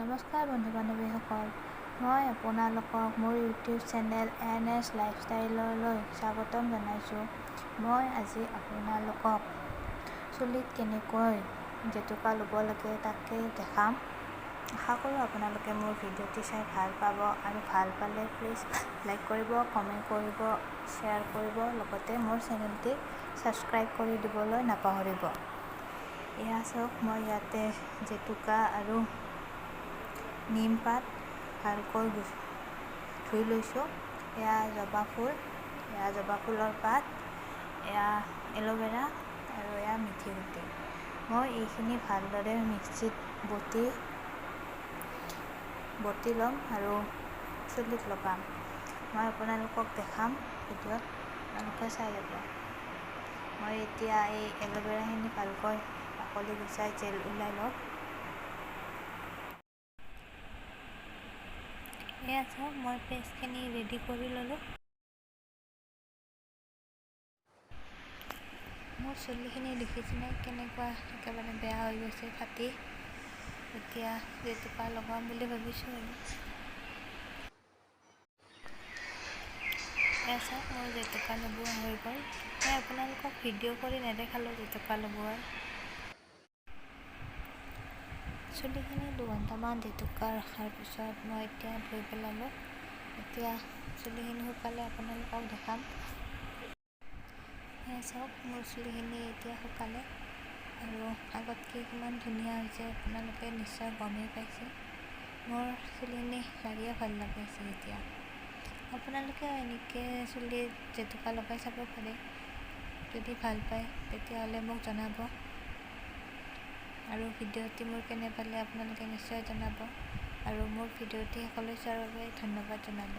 নমস্কাৰ বন্ধু বান্ধৱীসকল, মই আপোনালোকক মোৰ ইউটিউব চেনেল এন এছ লাইফষ্টাইললৈ স্বাগতম জনাইছোঁ। মই আজি আপোনালোকক চুলিত কেনেকৈ জেতুকা ল'ব লাগে তাকে দেখাম। আশা কৰোঁ আপোনালোকে মোৰ ভিডিঅ'টি চাই ভাল পাব আৰু ভাল পালে প্লিজ লাইক কৰিব, কমেণ্ট কৰিব, শ্বেয়াৰ কৰিব, লগতে মোৰ চেনেলটি ছাবস্ক্ৰাইব কৰি দিবলৈ নাপাহৰিব। এয়া চাওক, মই ইয়াতে জেতুকা আৰু নিমপাত ভালকৈ ধুই লৈছোঁ। এয়া জবা ফুল, এয়া জবা ফুলৰ পাত, এয়া এল'ভেৰা আৰু এয়া মিঠি গুটি। মই এইখিনি ভালদৰে মিক্সিত বটি বটি ল'ম আৰু চুলিত লগাম। মই আপোনালোকক দেখাম ভিডিঅ'ত, আপোনালোকে চাই যাব। মই এতিয়া এই এল'ভেৰাখিনি ভালকৈ বাকলি গুচাই জেল ওলাই লওঁ। এয়া চাওক, মই পেষ্টখিনি ৰেডি কৰি ল'লোঁ। মোৰ চুলিখিনি দেখিছেনে কেনেকুৱা একেবাৰে বেয়া হৈ গৈছে, ফাটি। এতিয়া জেতুকা লগাম বুলি ভাবিছোঁ। আৰু এয়া চাওক, মোৰ জেতুকা লগোৱা হৈ গ'ল। মই আপোনালোকক ভিডিঅ' কৰি নেদেখালোঁ জেতুকা লগোৱাৰ। চুলিখিনি 2 ঘণ্টামান জেতুকা ৰখাৰ পিছত মই এতিয়া ধুই পেলালোঁ। এতিয়া চুলিখিনি শুকালে আপোনালোকক দেখাম। এয়া চাওক, মোৰ চুলিখিনি এতিয়া শুকালে আৰু আগতকৈ কিমান ধুনীয়া হৈছে আপোনালোকে নিশ্চয় গমেই পাইছে। মোৰ চুলিখিনি লাৰিয়ে ভাল লগাইছে এতিয়া। আপোনালোকেও এনেকৈ চুলিত জেতুকা লগাই চাব পাৰে। যদি ভাল পায়, তেতিয়াহ'লে মোক জনাব আৰু ভিডিঅ'টি মোৰ কেনে পালে আপোনালোকে নিশ্চয় জনাব। আৰু মোৰ ভিডিঅ'টি শেষলৈ চোৱাৰ বাবে ধন্যবাদ জনালোঁ।